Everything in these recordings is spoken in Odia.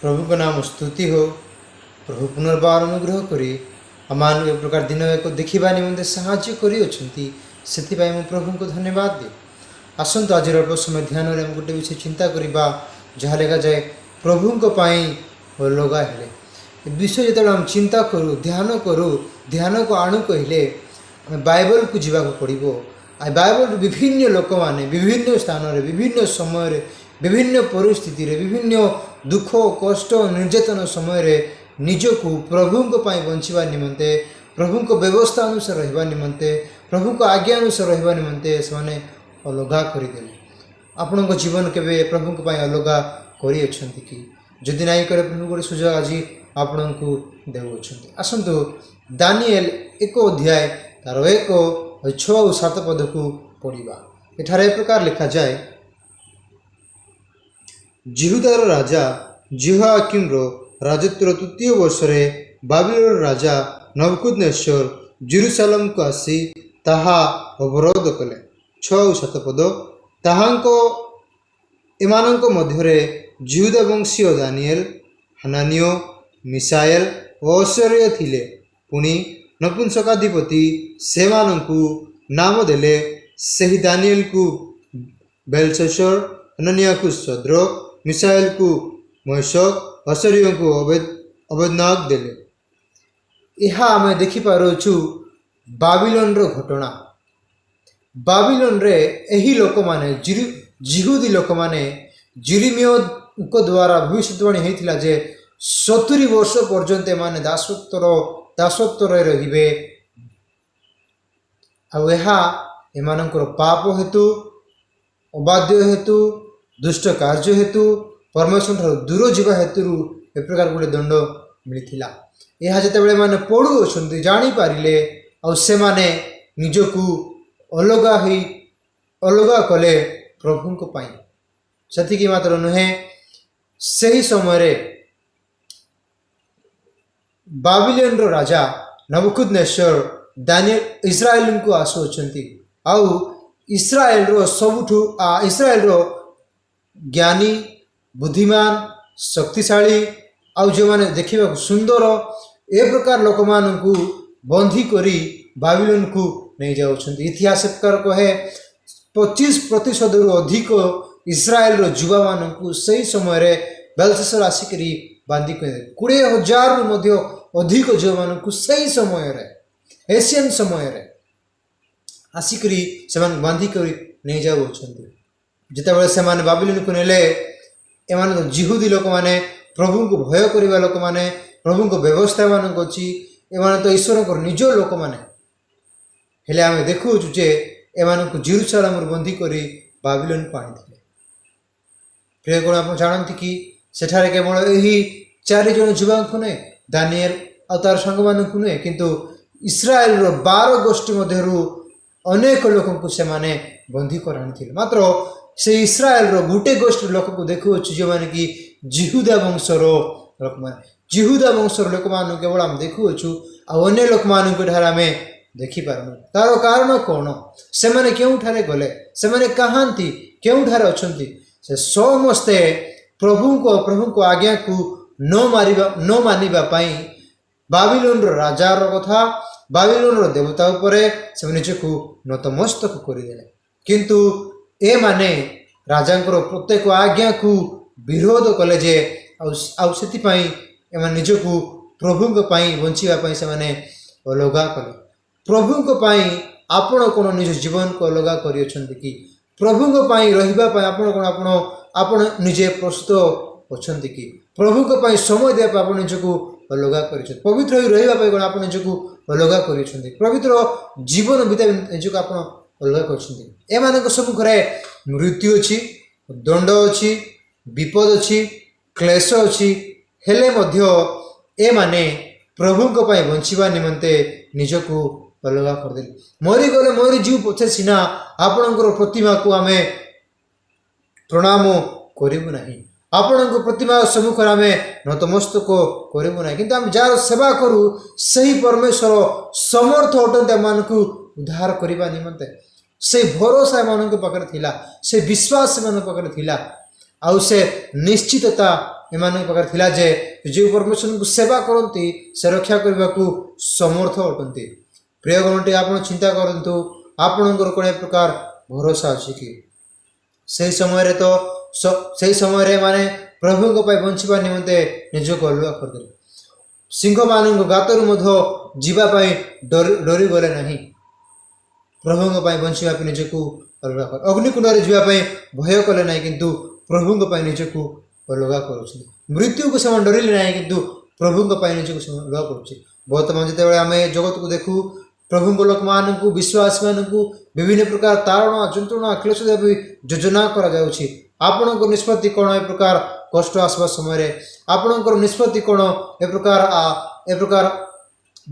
ପ୍ରଭୁଙ୍କ ନାମ ସ୍ତୁତି ହଉ। ପ୍ରଭୁ ପୁନର୍ବାର ଅନୁଗ୍ରହ କରି ଆମମାନଙ୍କୁ ଏ ପ୍ରକାର ଦିନ ଏକ ଦେଖିବା ନିମନ୍ତେ ସାହାଯ୍ୟ କରିଅଛନ୍ତି, ସେଥିପାଇଁ ମୁଁ ପ୍ରଭୁଙ୍କୁ ଧନ୍ୟବାଦ ଦିଏ। ଆସନ୍ତୁ, ଆଜିର ଅଳ୍ପ ସମୟ ଧ୍ୟାନରେ ଆମେ ଗୋଟେ ବିଷୟ ଚିନ୍ତା କରିବା, ଯାହା ଲେଖାଯାଏ, ପ୍ରଭୁଙ୍କ ପାଇଁ ଅଲଗା ହେଲେ। ଏ ବିଷୟ ଯେତେବେଳେ ଆମେ ଚିନ୍ତା କରୁ, ଧ୍ୟାନ କରୁ, ଧ୍ୟାନକୁ ଆଣୁ କହିଲେ ଆମେ ବାଇବଲକୁ ଯିବାକୁ ପଡ଼ିବ। ଆଉ ବାଇବଲରୁ ବିଭିନ୍ନ ଲୋକମାନେ ବିଭିନ୍ନ ସ୍ଥାନରେ, ବିଭିନ୍ନ ସମୟରେ, ବିଭିନ୍ନ ପରିସ୍ଥିତିରେ, ବିଭିନ୍ନ ଦୁଃଖ କଷ୍ଟ ନିର୍ଯାତନା ସମୟରେ ନିଜକୁ ପ୍ରଭୁଙ୍କ ପାଇଁ ବଞ୍ଚିବା ନିମନ୍ତେ, ପ୍ରଭୁଙ୍କ ବ୍ୟବସ୍ଥା ଅନୁସାରେ ରହିବା ନିମନ୍ତେ, ପ୍ରଭୁଙ୍କ ଆଜ୍ଞା ଅନୁସାରେ ରହିବା ନିମନ୍ତେ ସେମାନେ ଅଲଗା କରିଦେଲେ। ଆପଣଙ୍କ ଜୀବନ କେବେ ପ୍ରଭୁଙ୍କ ପାଇଁ ଅଲଗା କରିଅଛନ୍ତି କି? ଯଦି ନାଇଁ କରେ, ପ୍ରଭୁ ଗୋଟେ ସୁଯୋଗ ଆଜି ଆପଣଙ୍କୁ ଦେଉଅଛନ୍ତି। ଆସନ୍ତୁ, ଦାନିଏଲ 1 ଅଧ୍ୟାୟ ତାର 1, 6 ଓ 7 ପଦକୁ ପଢ଼ିବା। ଏଠାରେ ଏ ପ୍ରକାର ଲେଖାଯାଏ, ଯିହୁଦାର ରାଜା ଯିହୋୟାକୀମର ରାଜତ୍ୱର ତୃତୀୟ ବର୍ଷରେ ବାବିଲର ରାଜା ନବୂଖଦନିତ୍ସର ଜେରୁସାଲମକୁ ଆସି ତାହା ଅବରୋଧ କଲେ। 6 ଓ 7 ପଦ, ତାହାଙ୍କ ଏମାନଙ୍କ ମଧ୍ୟରେ ଯିହୁଦା ବଂଶୀୟ ଦାନିଏଲ, ହାନାନିୟ, ମିଶାଏଲ ଓ ଅସରୀୟ ଥିଲେ। ପୁଣି ନପୁଂସକାଧିପତି ସେମାନଙ୍କୁ ନାମ ଦେଲେ। ସେହି ଦାନିଏଲକୁ ବେଲଶତ୍ସର, ହନନିୟାକୁ ଶଦ୍ରକ, ମିଶାଏଲକୁ ମୈଶକ, ଅସରୀୟଙ୍କୁ ଅବେଦନଗୋ ଦେଲେ। ଏହା ଆମେ ଦେଖିପାରୁଛୁ ବାବିଲନର ଘଟଣା। ବାବିଲନରେ ଏହି ଲୋକମାନେ, ଯିହୁଦୀ ଲୋକମାନେ, ଜିରିମିୟଙ୍କ ଦ୍ୱାରା ଭବିଷ୍ୟତବାଣୀ ହେଇଥିଲା ଯେ 70 ବର୍ଷ ପର୍ଯ୍ୟନ୍ତ ଏମାନେ ଦାସତ୍ୱରେ ରହିବେ। ଆଉ ଏହା ଏମାନଙ୍କର ପାପ ହେତୁ, ଅବାଧ୍ୟ ହେତୁ, ଦୁଷ୍ଟ କାର୍ଯ୍ୟ ହେତୁ, ପରମେଶ୍ୱର ଠାରୁ ଦୂର ଯିବା ହେତୁରୁ ଏ ପ୍ରକାର ଗୋଟେ ଦଣ୍ଡ ମିଳିଥିଲା। ଏହା ଯେତେବେଳେ ଏମାନେ ପଢ଼ୁଅଛନ୍ତି, ଜାଣିପାରିଲେ ଆଉ ସେମାନେ ନିଜକୁ ଅଲଗା ହେଇ ଅଲଗା କଲେ ପ୍ରଭୁଙ୍କ ପାଇଁ। ସେତିକି ମାତ୍ର ନୁହେଁ, ସେହି ସମୟରେ ବାବିଲନର ରାଜା ନବୂଖଦନିତ୍ସର ଦାନିଏଲ ଇସ୍ରାଏଲଙ୍କୁ ଆସୁଅଛନ୍ତି ଆଉ ଇସ୍ରାଏଲର ସବୁଠୁ ଇସ୍ରାଏଲର ଜ୍ଞାନୀ, ବୁଦ୍ଧିମାନ, ଶକ୍ତିଶାଳୀ ଆଉ ଯେଉଁମାନେ ଦେଖିବାକୁ ସୁନ୍ଦର, ଏ ପ୍ରକାର ଲୋକମାନଙ୍କୁ ବନ୍ଦୀ କରି ବାବିଲନକୁ ନେଇଯାଉଛନ୍ତି। ଇତିହାସ ପ୍ରକାର କହେ, 25%ରୁ ଅଧିକ ଇସ୍ରାଏଲର ଯୁବାମାନଙ୍କୁ ସେହି ସମୟରେ ବେଲଶତ୍ସର ଆସିକରି ବାନ୍ଧି କରି 20,000ରୁ ମଧ୍ୟ ଅଧିକ ଯୁବାମାନଙ୍କୁ ସେହି ସମୟରେ, ଏସିଆନ ସମୟରେ ଆସିକରି ସେମାନଙ୍କୁ ବାନ୍ଧି କରି ନେଇଯାଉଅଛନ୍ତି। ଯେତେବେଳେ ସେମାନେ ବାବିଲନକୁ ନେଲେ, ଏମାନେ ତ ଯିହୁଦୀ ଲୋକମାନେ, ପ୍ରଭୁଙ୍କୁ ଭୟ କରିବା ଲୋକମାନେ, ପ୍ରଭୁଙ୍କ ବ୍ୟବସ୍ଥା ଏମାନଙ୍କ ଅଛି, ଏମାନେ ତ ଈଶ୍ୱରଙ୍କର ନିଜ ଲୋକମାନେ। ହେଲେ ଆମେ ଦେଖୁଅଛୁ ଯେ ଏମାନଙ୍କୁ ଜିରୁସାଲାମରୁ ବନ୍ଦୀ କରି ବାବିଲନକୁ ଆଣିଥିଲେ। ପ୍ରିୟଗଣ, ଆପଣ ଜାଣନ୍ତି କି ସେଠାରେ କେବଳ ଏହି ଚାରି ଜଣ ଯୁବାଙ୍କୁ ନୁହେଁ, ଦାନିଏଲ ଆଉ ତାର ସାଙ୍ଗମାନଙ୍କୁ ନୁହେଁ, କିନ୍ତୁ ଇସ୍ରାଏଲର 12 ଗୋଷ୍ଠୀ ମଧ୍ୟରୁ ଅନେକ ଲୋକଙ୍କୁ ସେମାନେ ବନ୍ଦୀ କରି ଆଣିଥିଲେ। ମାତ୍ର ସେ ଇସ୍ରାଏଲର ଗୋଟେ ଗୋଷ୍ଠୀ ଲୋକକୁ ଦେଖୁଅଛୁ, ଯେଉଁମାନେ କି ଜିହୁଦା ବଂଶର ଲୋକମାନେ। ଜିହୁଦା ବଂଶର ଲୋକମାନଙ୍କୁ କେବଳ ଆମେ ଦେଖୁଅଛୁ ଆଉ ଅନ୍ୟ ଲୋକମାନଙ୍କୁ ଏଠାରେ ଆମେ ଦେଖିପାରୁନୁ। ତାର କାରଣ କ'ଣ? ସେମାନେ କେଉଁଠାରେ ଗଲେ? ସେମାନେ କାହାନ୍ତି? କେଉଁଠାରେ ଅଛନ୍ତି? ସେ ସମସ୍ତେ ପ୍ରଭୁଙ୍କ ଆଜ୍ଞାକୁ ନ ମାନିବା ପାଇଁ ବାବିଲୋନର ରାଜାର କଥା, ବାବିଲୋନର ଦେବତା ଉପରେ ସେମାନେ ନିଜକୁ ନତମସ୍ତକ କରିଦେଲେ। କିନ୍ତୁ ଏମାନେ ରାଜାଙ୍କର ପ୍ରତ୍ୟେକ ଆଜ୍ଞାକୁ ବିରୋଧ କଲେ ଯେ ଆଉ ସେଥିପାଇଁ ଏମାନେ ନିଜକୁ ପ୍ରଭୁଙ୍କ ପାଇଁ ବଞ୍ଚିବା ପାଇଁ ସେମାନେ ଅଲଗା କଲେ। ପ୍ରଭୁଙ୍କ ପାଇଁ ଆପଣ କ'ଣ ନିଜ ଜୀବନକୁ ଅଲଗା କରିଅଛନ୍ତି କି? ପ୍ରଭୁଙ୍କ ପାଇଁ ରହିବା ପାଇଁ ଆପଣ କ'ଣ ଆପଣ ନିଜେ ପ୍ରସ୍ତୁତ ଅଛନ୍ତି କି? ପ୍ରଭୁଙ୍କ ପାଇଁ ସମୟ ଦେବା ପାଇଁ ଆପଣ ନିଜକୁ ଅଲଗା କରିଛନ୍ତି? ପବିତ୍ର ହୋଇ ରହିବା ପାଇଁ କ'ଣ ଆପଣ ନିଜକୁ ଅଲଗା କରିଛନ୍ତି? ପବିତ୍ର ଜୀବନ ବିତାଇ ନିଜକୁ ଆପଣ ଅଲଗା କରିଛନ୍ତି? ଏମାନଙ୍କ ସମ୍ମୁଖରେ ମୃତ୍ୟୁ ଅଛି, ଦଣ୍ଡ ଅଛି, ବିପଦ ଅଛି, କ୍ଲେଶ ଅଛି, ହେଲେ ମଧ୍ୟ ଏମାନେ ପ୍ରଭୁଙ୍କ ପାଇଁ ବଞ୍ଚିବା ନିମନ୍ତେ ନିଜକୁ ଅଲଗା କରିଦେଲେ। ମରିଗଲେ ମରିଯିବୁ ପଛେ ସିନା ଆପଣଙ୍କର ପ୍ରତିମାକୁ ଆମେ ପ୍ରଣାମ କରିବୁ ନାହିଁ, ଆପଣଙ୍କ ପ୍ରତିମା ସମ୍ମୁଖରେ ଆମେ ନତମସ୍ତକ କରିବୁ ନାହିଁ, କିନ୍ତୁ ଆମେ ଯାହାର ସେବା କରୁ ସେହି ପରମେଶ୍ୱର ସମର୍ଥ ଅଟନ୍ତି ଆମମାନଙ୍କୁ ଉଦ୍ଧାର କରିବା ନିମନ୍ତେ। ସେ ଭରସା ଏମାନଙ୍କ ପାଖରେ ଥିଲା, ସେ ବିଶ୍ୱାସ ଏମାନଙ୍କ ପାଖରେ ଥିଲା ଆଉ ସେ ନିଶ୍ଚିତତା ଏମାନଙ୍କ ପାଖରେ ଥିଲା ଯେ ଯେଉଁ ପରମେଶ୍ୱରଙ୍କୁ ସେବା କରନ୍ତି, ସେ ରକ୍ଷା କରିବାକୁ ସମର୍ଥ ଅଟନ୍ତି। ପ୍ରିୟଗଣଟି, ଆପଣ ଚିନ୍ତା କରନ୍ତୁ, ଆପଣଙ୍କର କ'ଣ ଏ ପ୍ରକାର ଭରସା ଅଛି କି? ସେହି ସମୟରେ ତ ସେହି ସମୟରେ ଏମାନେ ପ୍ରଭୁଙ୍କ ପାଇଁ ବଞ୍ଚିବା ନିମନ୍ତେ ନିଜକୁ ଅଲଗା କରିଦେଲେ। ସିଂହମାନଙ୍କ ଗାତରୁ ମଧ୍ୟ ଯିବା ପାଇଁ ଡରିଗଲେ ନାହିଁ। ପ୍ରଭୁଙ୍କ ପାଇଁ ବଞ୍ଚିବା ପାଇଁ ନିଜକୁ ଅଲଗା କଲେ। ଅଗ୍ନିକୁଣ୍ଡରେ ଯିବା ପାଇଁ ଭୟ କଲେ ନାହିଁ, କିନ୍ତୁ ପ୍ରଭୁଙ୍କ ପାଇଁ ନିଜକୁ ଅଲଗା କରୁଛନ୍ତି। ମୃତ୍ୟୁକୁ ସେମାନେ ଡରିଲେ ନାହିଁ, କିନ୍ତୁ ପ୍ରଭୁଙ୍କ ପାଇଁ ନିଜକୁ ସେମାନେ ଅଲଗା କରୁଛି। ବର୍ତ୍ତମାନ ଯେତେବେଳେ ଆମେ ଜଗତକୁ ଦେଖୁ, ପ୍ରଭୁଙ୍କ ଲୋକମାନଙ୍କୁ, ବିଶ୍ୱାସୀମାନଙ୍କୁ ବିଭିନ୍ନ ପ୍ରକାର ତାଡ଼ନା, ଯନ୍ତ୍ରଣା, କ୍ଲେଶ ଦେବା ପାଇଁ ଯୋଜନା କରାଯାଉଛି। ଆପଣଙ୍କ ନିଷ୍ପତ୍ତି କ'ଣ? ଏ ପ୍ରକାର କଷ୍ଟ ଆସିବା ସମୟରେ ଆପଣଙ୍କର ନିଷ୍ପତ୍ତି କ'ଣ? ଏ ପ୍ରକାର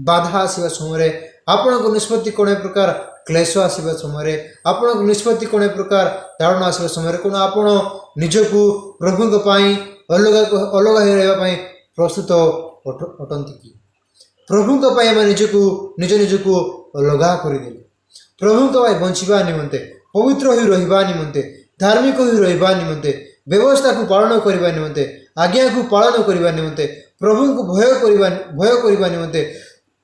ବାଧା ଆସିବା ସମୟରେ ଆପଣଙ୍କ ନିଷ୍ପତ୍ତି କ'ଣ? ଏ ପ୍ରକାର କ୍ଲେଶ ଆସିବା ସମୟରେ ଆପଣଙ୍କ ନିଷ୍ପତ୍ତି କ'ଣ? ଏ ପ୍ରକାର ତାଡ଼ନା ଆସିବା ସମୟରେ କ'ଣ ଆପଣ ନିଜକୁ ପ୍ରଭୁଙ୍କ ପାଇଁ ଅଲଗା ଅଲଗା ହୋଇ ରହିବା ପାଇଁ ପ୍ରସ୍ତୁତ ଅଟନ୍ତି କି? ପ୍ରଭୁଙ୍କ ପାଇଁ ଆମେ ନିଜକୁ ନିଜ ନିଜକୁ ଅଲଗା କରିଦେଲେ। ପ୍ରଭୁଙ୍କ ପାଇଁ ବଞ୍ଚିବା ନିମନ୍ତେ, ପବିତ୍ର ହୋଇ ରହିବା ନିମନ୍ତେ, ଧାର୍ମିକ ହୋଇ ରହିବା ନିମନ୍ତେ, ବ୍ୟବସ୍ଥାକୁ ପାଳନ କରିବା ନିମନ୍ତେ, ଆଜ୍ଞାକୁ ପାଳନ କରିବା ନିମନ୍ତେ, ପ୍ରଭୁଙ୍କୁ ଭୟ କରିବା ନିମନ୍ତେ,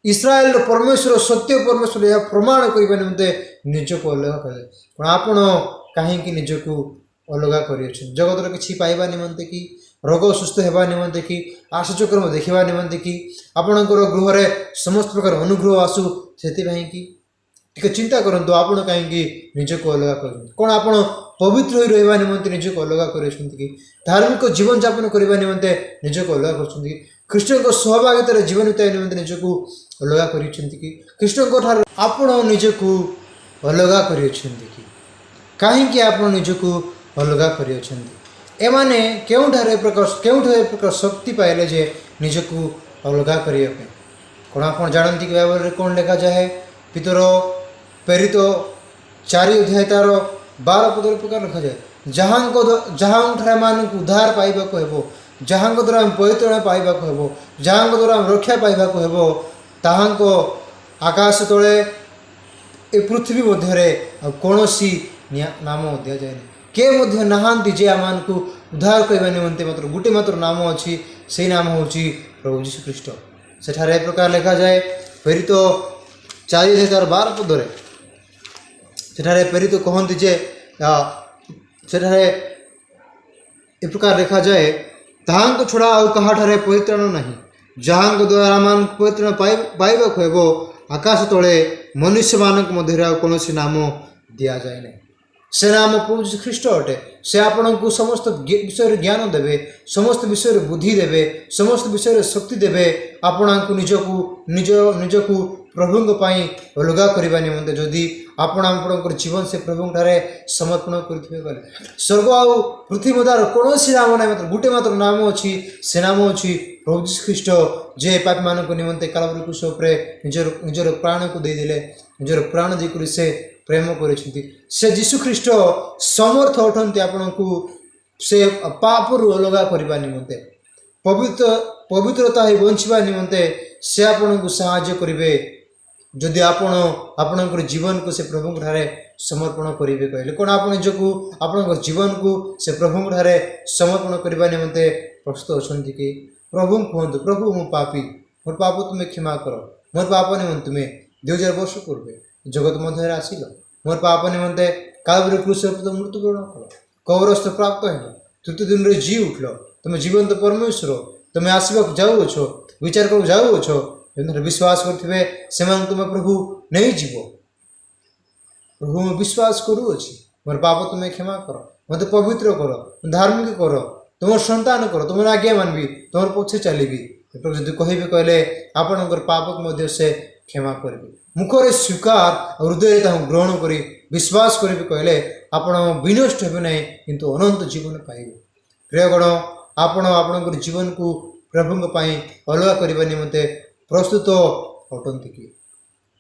ଇସ୍ରାଏଲର ପରମେଶ୍ୱର ସତ୍ୟ ପରମେଶ୍ୱର, ଏହା ପ୍ରମାଣ କରିବା ନିମନ୍ତେ ନିଜକୁ ଅଲଗା କରିଦେଲେ। କ'ଣ ଆପଣ କାହିଁକି ନିଜକୁ ଅଲଗା କରିଅଛନ୍ତି? ଜଗତର କିଛି ପାଇବା ନିମନ୍ତେ କି? ରୋଗ ସୁସ୍ଥ ହେବା ନିମନ୍ତେ କି? ଆଶ୍ଚର୍ଯ୍ୟକର୍ମ ଦେଖିବା ନିମନ୍ତେ କି? ଆପଣଙ୍କର ଗୃହରେ ସମସ୍ତ ପ୍ରକାର ଅନୁଗ୍ରହ ଆସୁ, ସେଥିପାଇଁ କି? ଟିକେ ଚିନ୍ତା କରନ୍ତୁ, ଆପଣ କାହିଁକି ନିଜକୁ ଅଲଗା କରିଛନ୍ତି? କ'ଣ ଆପଣ ପବିତ୍ର ହୋଇ ରହିବା ନିମନ୍ତେ ନିଜକୁ ଅଲଗା କରିଛନ୍ତି କି? ଧାର୍ମିକ ଜୀବନଯାପନ କରିବା ନିମନ୍ତେ ନିଜକୁ ଅଲଗା କରୁଛନ୍ତି କି? ଖ୍ରୀଷ୍ଟଙ୍କ ସହଭାଗିତାରେ ଜୀବନ ବିତାଇବା ନିମନ୍ତେ ନିଜକୁ ଅଲଗା କରିଛନ୍ତି କି? ଖ୍ରୀଷ୍ଟଙ୍କ ଠାରୁ ଆପଣ ନିଜକୁ ଅଲଗା କରିଅଛନ୍ତି କି? କାହିଁକି ଆପଣ ନିଜକୁ ଅଲଗା କରିଅଛନ୍ତି? ଏମାନେ କେଉଁଠାରେ ଏ ପ୍ରକାର ଶକ୍ତି ପାଇଲେ ଯେ ନିଜକୁ ଅଲଗା କରିବା ପାଇଁ? କ'ଣ ଆପଣ ଜାଣନ୍ତି କି ବାଇବଲରେ କ'ଣ ଲେଖାଯାଏ? ପିତର, ପ୍ରେରିତ 4 ଅଧ୍ୟାୟ ତାର 12 ପଦର ପ୍ରକାର ଲେଖାଯାଏ, ଯାହାଙ୍କଠାରେ ଆମମାନଙ୍କୁ ଉଦ୍ଧାର ପାଇବାକୁ ହେବ, ଯାହାଙ୍କ ଦ୍ୱାରା ଆମେ ପରିତ୍ରାଣ ପାଇବାକୁ ହେବ, ଯାହାଙ୍କ ଦ୍ୱାରା ଆମେ ରକ୍ଷା ପାଇବାକୁ ହେବ, ତାହାଙ୍କ ଆକାଶ ତଳେ ଏ ପୃଥିବୀ ମଧ୍ୟରେ ଆଉ କୌଣସି ନାମ ଦିଆଯାଏନି। କିଏ ମଧ୍ୟ ନାହାନ୍ତି ଯେ ଆମମାନଙ୍କୁ ଉଦ୍ଧାର କରିବା ନିମନ୍ତେ। ମାତ୍ର ଗୋଟେ ମାତ୍ର ନାମ ଅଛି, ସେଇ ନାମ ହେଉଛି ପ୍ରଭୁ ଯୀଶୁ ଖ୍ରୀଷ୍ଟ। ସେଠାରେ ଏ ପ୍ରକାର ଲେଖାଯାଏ, ପ୍ରେରିତ 4 ଅଧ୍ୟାୟ ତାର 12 ପଦରେ। ସେଠାରେ ପ୍ରେରିତ କହନ୍ତି ଯେ ସେଠାରେ ଏ ପ୍ରକାର ଲେଖାଯାଏ, ତାହାଙ୍କ ଛଡ଼ା ଆଉ କାହାଠାରେ ପରିତ୍ରାଣ ନାହିଁ, ଯାହାଙ୍କ ଦ୍ୱାରା ଆମମାନଙ୍କୁ ପରିତ୍ରାଣ ପାଇବାକୁ ହେବ। ଆକାଶ ତଳେ ମନୁଷ୍ୟମାନଙ୍କ ମଧ୍ୟରେ ଆଉ କୌଣସି ନାମ ଦିଆଯାଏ ନାହିଁ। ସେ ନାମ ପ୍ରଭୁ ଯୀଶୁ ଖ୍ରୀଷ୍ଟ ଅଟେ। ସେ ଆପଣଙ୍କୁ ସମସ୍ତ ବିଷୟରେ ଜ୍ଞାନ ଦେବେ, ସମସ୍ତ ବିଷୟରେ ବୁଦ୍ଧି ଦେବେ, ସମସ୍ତ ବିଷୟରେ ଶକ୍ତି ଦେବେ, ଆପଣଙ୍କୁ ନିଜକୁ ପ୍ରଭୁଙ୍କ ପାଇଁ ଅଲଗା କରିବା ନିମନ୍ତେ, ଯଦି ଆପଣ ଆପଣଙ୍କର ଜୀବନ ସେ ପ୍ରଭୁଙ୍କ ଠାରେ ସମର୍ପଣ କରିଥିବେ କହିଲେ। ସ୍ୱର୍ଗ ଆଉ ପୃଥିବୀ ମଧ୍ୟରେ କୌଣସି ନାମ ନାହିଁ, ମାତ୍ର ଗୋଟେ ମାତ୍ର ନାମ ଅଛି। ସେ ନାମ ଅଛି ପ୍ରଭୁ ଯୀଶୁ ଖ୍ରୀଷ୍ଟ, ଯେ ପାପୀମାନଙ୍କ ନିମନ୍ତେ କାଲବରୀ କ୍ରୁଶ ଉପରେ ନିଜର ପ୍ରାଣକୁ ଦେଇଦେଲେ। ନିଜର ପ୍ରାଣ ଦେଇକରି ସେ ପ୍ରେମ କରିଛନ୍ତି। ସେ ଯୀଶୁ ଖ୍ରୀଷ୍ଟ ସମର୍ଥ ଅଟନ୍ତି ଆପଣଙ୍କୁ ସେ ପାପରୁ ଅଲଗା କରିବା ନିମନ୍ତେ, ପବିତ୍ରତା ହୋଇ ବଞ୍ଚିବା ନିମନ୍ତେ ସେ ଆପଣଙ୍କୁ ସାହାଯ୍ୟ କରିବେ, ଯଦି ଆପଣ ଆପଣଙ୍କର ଜୀବନକୁ ସେ ପ୍ରଭୁଙ୍କ ଠାରେ ସମର୍ପଣ କରିବେ କହିଲେ। କ'ଣ ଆପଣ ନିଜକୁ, ଆପଣଙ୍କ ଜୀବନକୁ ସେ ପ୍ରଭୁଙ୍କ ଠାରେ ସମର୍ପଣ କରିବା ନିମନ୍ତେ ପ୍ରସ୍ତୁତ ଅଛନ୍ତି କି? ପ୍ରଭୁଙ୍କୁ କୁହନ୍ତୁ, ପ୍ରଭୁ, ମୁଁ ପାପୀ, ମୋର ପାପ ତୁମେ କ୍ଷମା କର। ମୋର ପାପ ନିମନ୍ତେ ତୁମେ 2000 ବର୍ଷ ପୂର୍ବେ ଜଗତ ମଧ୍ୟରେ ଆସିଲ। ମୋର ପାପ ନିମନ୍ତେ କାଲବରୀ କ୍ରୁଶ ଉପରେ ମୃତ୍ୟୁବରଣ କଲ, କବରସ୍ଥ ପ୍ରାପ୍ତ ହେଲ, ତୃତୀୟ ଦିନରେ ଜି ଉଠିଲ। ତୁମେ ଜୀବନ୍ତ ପରମେଶ୍ୱର। ତୁମେ ଆସିବାକୁ ଯାଉଅଛ, ବିଚାର କରିବାକୁ ଯାଉଅଛ। ଯେଉଁଥିରେ ବିଶ୍ୱାସ କରୁଥିବେ, ସେମାନଙ୍କୁ ତୁମେ ପ୍ରଭୁ ନେଇଯିବ। ପ୍ରଭୁ, ମୁଁ ବିଶ୍ୱାସ କରୁଅଛି। ମୋର ପାପ ତୁମେ କ୍ଷମା କର, ମୋତେ ପବିତ୍ର କର, ଧାର୍ମିକ କର, ତୁମର ସନ୍ତାନ କର, ତୁମର ଆଜ୍ଞା ମାନିବି, ତୁମର ପଛେ ଚାଲିବି। ଏପରି ଯଦି କହିବେ କହିଲେ, ଆପଣଙ୍କର ପାପକୁ ମଧ୍ୟ ସେ କ୍ଷମା କରିବେ। ମୁଖରେ ସ୍ୱୀକାର ଆଉ ହୃଦୟରେ ତାଙ୍କୁ ଗ୍ରହଣ କରି ବିଶ୍ୱାସ କରିବେ କହିଲେ, ଆପଣ ବିନଷ୍ଟ ହେବେ ନାହିଁ, କିନ୍ତୁ ଅନନ୍ତ ଜୀବନ ପାଇବେ। ପ୍ରିୟଗଣ, ଆପଣ ଆପଣଙ୍କର ଜୀବନକୁ ପ୍ରଭୁଙ୍କ ପାଇଁ ଅଲଗା କରିବା ନିମନ୍ତେ ପ୍ରସ୍ତୁତ ଅଟନ୍ତି କି?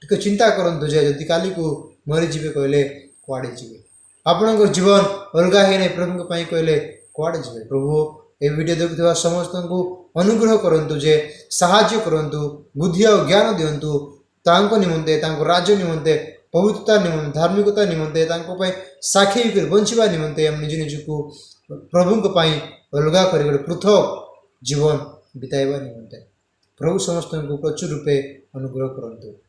ଟିକେ ଚିନ୍ତା କରନ୍ତୁ ଯେ ଯଦି କାଲିକୁ ମରିଯିବେ କହିଲେ, କୁଆଡ଼େ ଯିବେ? ଆପଣଙ୍କ ଜୀବନ ଅଲଗା ହେଇନାହିଁ ପ୍ରଭୁଙ୍କ ପାଇଁ କହିଲେ, କୁଆଡ଼େ ଯିବେ? ପ୍ରଭୁ ଏ ଭିଡ଼ିଓ ଦେଖୁଥିବା ସମସ୍ତଙ୍କୁ ଅନୁଗ୍ରହ କରନ୍ତୁ ଯେ ସାହାଯ୍ୟ କରନ୍ତୁ, ବୁଦ୍ଧି ଆଉ ଜ୍ଞାନ ଦିଅନ୍ତୁ, ତାଙ୍କ ନିମନ୍ତେ, ତାଙ୍କ ରାଜ୍ୟ ନିମନ୍ତେ, ପବିତ୍ରତା ନିମନ୍ତେ, ଧାର୍ମିକତା ନିମନ୍ତେ, ତାଙ୍କ ପାଇଁ ସାକ୍ଷୀ କରି ବଞ୍ଚିବା ନିମନ୍ତେ ଆମେ ନିଜ ନିଜକୁ ପ୍ରଭୁଙ୍କ ପାଇଁ ଅଲଗା କରି ଗୋଟେ ପୃଥକ ଜୀବନ ବିତାଇବା ନିମନ୍ତେ। ପ୍ରଭୁ ସମସ୍ତଙ୍କୁ ପ୍ରଚୁର ରୂପେ ଅନୁଗ୍ରହ କରନ୍ତୁ।